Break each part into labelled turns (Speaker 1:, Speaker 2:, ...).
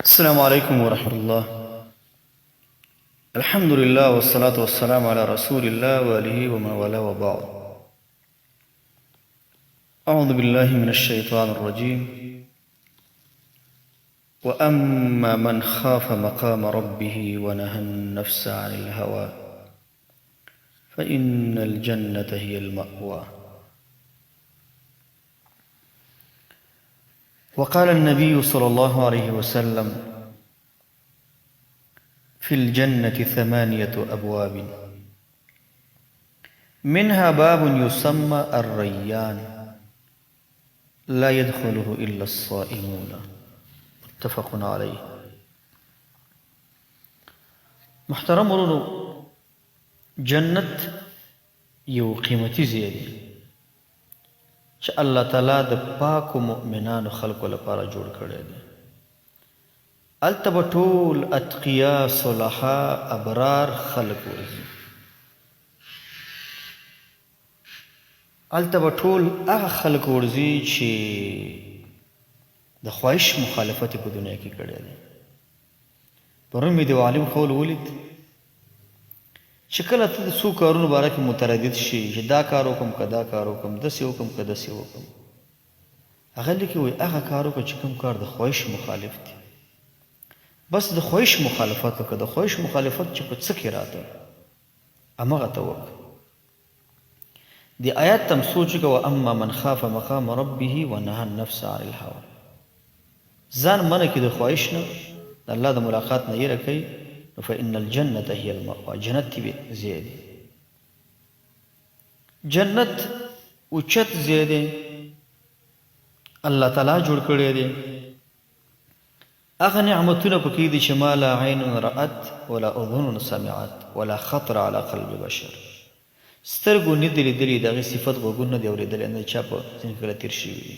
Speaker 1: السلام عليكم ورحمة الله. الحمد لله والصلاة والسلام على رسول الله وآله ومن والاه وبعد. أعوذ بالله من الشيطان الرجيم. وأما من خاف مقام ربه ونهى النفس عن الهوى فإن الجنة هي المأوى. وقال النبي صلى الله عليه وسلم: في الجنة ثمانية أبواب، منها باب يسمى الريان لا يدخله إلا الصائمون. متفق عليه. محترم ورونو، جنت یو قیمتي ځای دی چې الله تعالی د پاکو مؤمنانو خلکو لپاره جوړ کړی دی. هلته به ټول اتقیا، صلحا، ابرار خلک ورځي. هلته به ټول هغه خلک ورځي چې د خواهش مخالفت یې په دنیا کې کړی دی. پرون مې د یو عالم قول ولید چې کله ته د څو کارونو باره کې متردد شې چې دا کار وکړم که دا کار وکړم، داسې وکړم که داسې وکړم، هغه لیکي وایي هغه کار وکړه چې کوم کار د خواهش مخالف دی. بس د خواهش مخالفت وکړه، د خواهش مخالفت چې په څه کې راته همغه ته وکړه. دې آیات ته هم سوچ وکړه، واما من خاف مقام ربه ونهی النفس عن الهوی. ځان منع کړي د خواهش نه، د الله د ملاقات نه یره کوي، نو فان الجنة هی المأوی، جنت کې ځای دی. جنت اوچت ځای دی، الله تعالی جوړ کړی دی. هغه نعمتونه پکې دي چې ما لا عین رأت ولا اذن سمعت ولا خطر علی قلب بشر. سترګو نه دي لیدلي، د هغې صفت غوږونو نه دی اورېدلی، نه د چا په ذهن کې کله تېر شوي دي.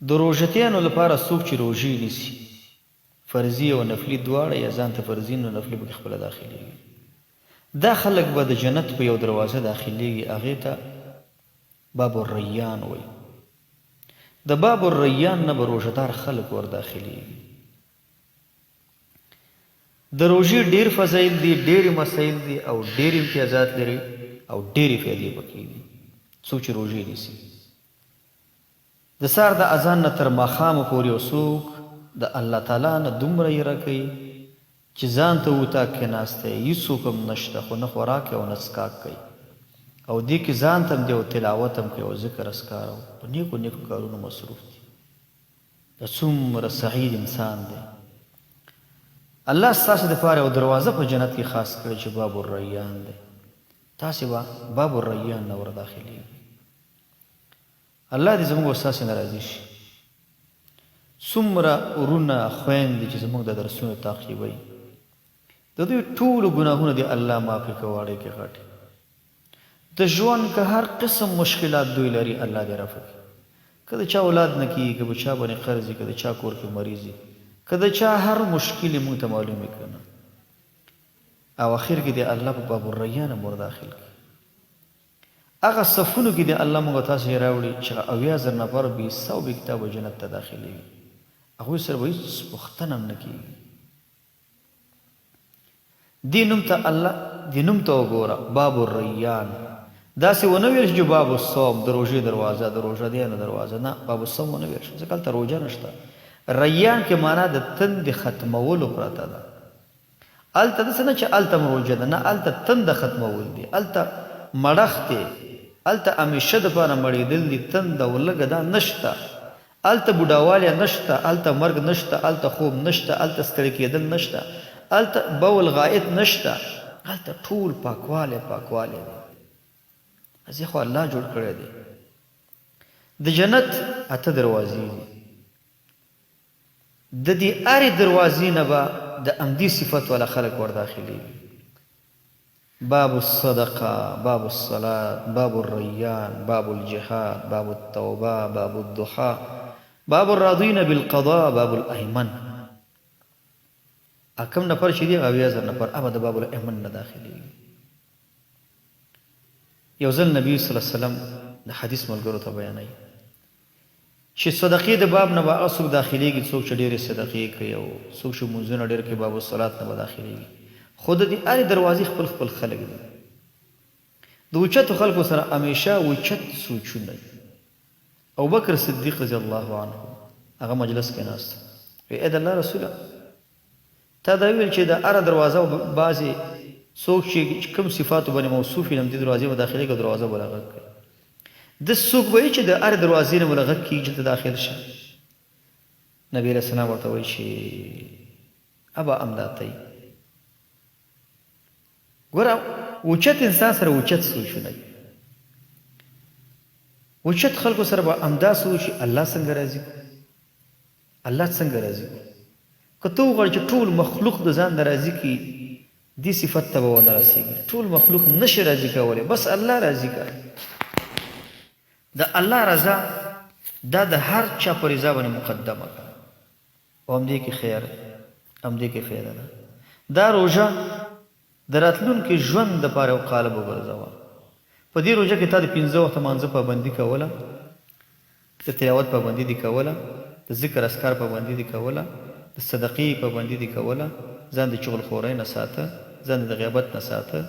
Speaker 1: د روژتیانو لپاره څوک چې روژې نیسي، فرضي او نفلي دواړه، یا ځان ته فرضي نو نفلي پکې خپله داخلېږي، دا خلک به د جنت په یو دروازه داخلېږي، هغې ته باب الریان وایي. د باب الریان نه به روژه دار خلک ور داخلېږي. د روژې ډېر فضایل دي، ډېرې مسایل دي او ډېر امتیازات لري او ډېرې فایدې پکې دي. څوک چې روژې نیسي د سهار د اذان نه تر ماښامه پورې، یو څوک د الله تعالی نه دومره یره کوي چې ځان ته اتاق کې ناست دی، هیڅوک هم نشته، خو نه خوراک او نه څکاک کوي او دې کې ځان ته هم دی او تلاوت هم کوي او ذکر اذکار او په نیکو نیکو کارونو مصروف دي. دا څومره سعید انسان دی. الله ستاسو دپاره یوه دروازه په جنت کې خاص کړې چې باب الریان دی، تاسې به باب الریان نه ورداخلېږئ. الله دې زموږ او ستاسې نه راضي شي. څومره ورونه خویندې چې زموږ د درسونو تعقیبوي، د دوی ټولو ګناهونه دې الله معاف کړي که واړه که غټ. د ژوند که هر قسم مشکلات دوی لري الله دې رفع کړي. که د چا اولاد نه کیږي، که په چا باندې قرض وي، که د چا کور کې مریض وي، که د چا هر مشکل وي موږ ته معلوم وي که نه، او اخر کې دې الله په باب الریان هم ورداخل کړي. هغه صفونو کې دې الله موږ تاسو یې راوړي چې هغه 70,000 نفر بې حساب او بې کتابه جنت ته داخلېږي، هغوی سره به هیڅ پوښتنه هم نه کېږي. دې نوم ته الله دې نوم ته وګوره، باب الریان، داسې ونه ویل شو چې باب الصوم، د روژې دروازه، د روژه دیانو دروازه، نه، باب الصوم ونه ویل شو ځکه هلته روژه نشته. ریان کې معنا د تندې ختمولو پرته ده. هلته داسې نه چې هلته هم روژه ده، نه، هلته تنده ختمول دي، هلته مړښت دی، هلته همیشه دپاره مړېدل دي، تنده او لږه دا نشته، هلته بوډاوالی نشته، هلته مرګ نشته، هلته خوب نشته، هلته ستړي کېدل نشته، هلته بول غایط نشته، هلته ټول پاکوالی پاکوالی دی. ځای خو الله جوړ کړی دی. د جنت اته دروازې دي. د دې هرې دروازې نه به د همدې صفت والا خلک ورداخلېږي. باب الصدقه، باب الصلاة، باب الریان، باب الجهاد، باب التوبه، باب الضحی، باب الراضین بالقضاء، باب الایمن. کوم نفر چې دی 70,000 نفر هغه د باب الایمن نه داخلېږي. یو ځل نبی صلی الله علیه وسلم د حدیث ملګرو ته بیانوي. چې صدقې د باب نه به هغه څوک داخلېږي څوک چې ډېرې صدقې کوي او څوک چې لمونځونه ډېر کوي باب الصلات نه به داخلېږي، خو د دې هرې دروازې خپل خپل خلک دي. د اوچتو خلکو سره همېشه اوچت سوچونه وي. ابوبکر صدیق رضی الله عنه هغه مجلس کې ناست و، وی ای د الله رسوله! تا دا وویل چې د هره دروازه بعضې څوک چې کوم صفاتو باندې موصوف وي همدې دروازې به داخلېږي او دروازه به له غږ کوي. داسې څوک به وي چې د هرې دروازې نه به له غږ کېږي چې ته داخل شه؟ نبي علیه السلام ورته وایي چې ابا همدا ته یې. ګوره اوچت انسان سره اوچت سوچونه وي. اوچت خلکو سره به همدا سوچ وي الله څنګه راضي کړو، الله څنګه راضي کړو. که ته وغواړې چې ټول مخلوق د ځان نه راضي کړي دې صفت ته به ونه رسېږي. ټول مخلوق نه شې راضي کولی، بس الله راضي کړه. د الله رضا دا د هر چا په رضا باندې مقدمه کړه. او همدې کې خیر دی، همدې کې فایده ده. دا روژه د راتلونکي ژوند لپاره یو قالب وګرځوه. په دې روژه کې تا د پنځه وخته لمانځه پابندي کوله، د تلاوت پابندي دې کوله، د ذکر اذکار پابندي دې کوله، د صدقې پابندي دې کوله، ځان د چغل خورۍ نه ساته، ځان دې د غیبت نه ساته،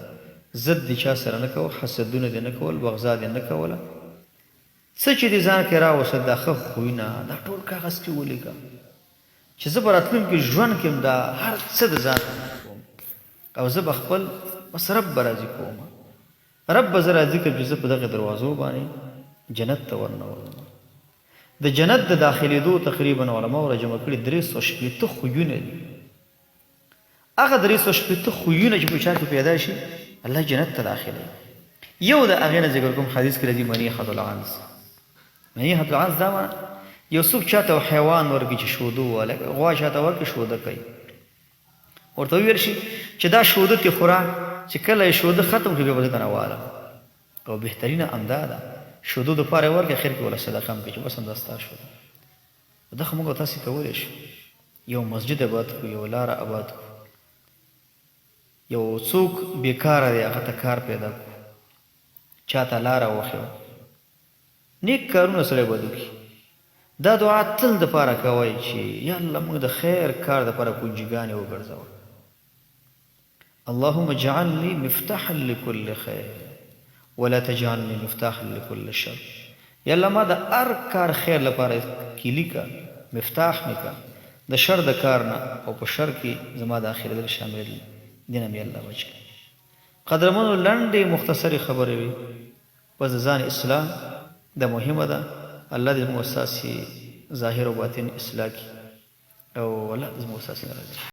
Speaker 1: ضد دې چا سره نه کوه، حسدونه دې نه کول، بغضا دې نه کوله، څه چې دې ځان کې راوستل دا ښه خویونه دا ټول کاغذ کې ولیکه چې زه په راتلونکي ژوند کې هم دا هر څه د ځان کوم او زه به خپل بس رب به راضي کوم، رب به زه راضي کړم چې زه په دغه دروازو باندې جنت ته ورنوځم. د جنت د داخلېدو تقریبا علماو راجمع کړي 360 خویونه دي. هغه 360 خویونه چې په چا کې پیدا شي الله جنت ته داخلوي. یو د هغې نه ذکر کوم، حدیث کې راځي منیحة العنز. منیحة العنز دا معنی یو څوک چاته حیوان ورکړي چې شودو واله غوا چاته ورکړي شوده کوي، ورته وویل شي چې دا شوده ترې خوره، چې کله یې شوده ختم کړي بیا به زه درنه والم. او بهترینه همدا ده شودو دپاره یې ورکړي، اخر کې ورله صدقه هم کوي چې بس همدا ستا شوده. دا خو موږ او تاسې کولی شو، یو مسجد اباد کړو، یوه لاره اباد کړو، یو څوک بیکاره دی هغه ته کار پیدا کړو، چاته لاره وښیو، نیک کارونه سړی باید وکړي. دا دعا تل دپاره کوئ چې یا الله موږ د خیر کار دپاره کنجیګانې وګرځوه. اللهم اجعلني مفتاحا لكل خير ولا تجعلني مفتاحا لكل شر. یا الله ما د هر کار خیر لپاره کیلي که، مفتاح مې که د شر د کار نه، او په شر کې زما داخلېدل شامل دي نه مې الله بچ کړه. قدرمنو لنډې مختصرې خبرې وې، بس د ځان اصلاح دا مهمه ده. الله دې زموږ او ستاسې ظاهر او باطن اصلاح کړي او الله دې زموږ او ستاسې نه راضي شي.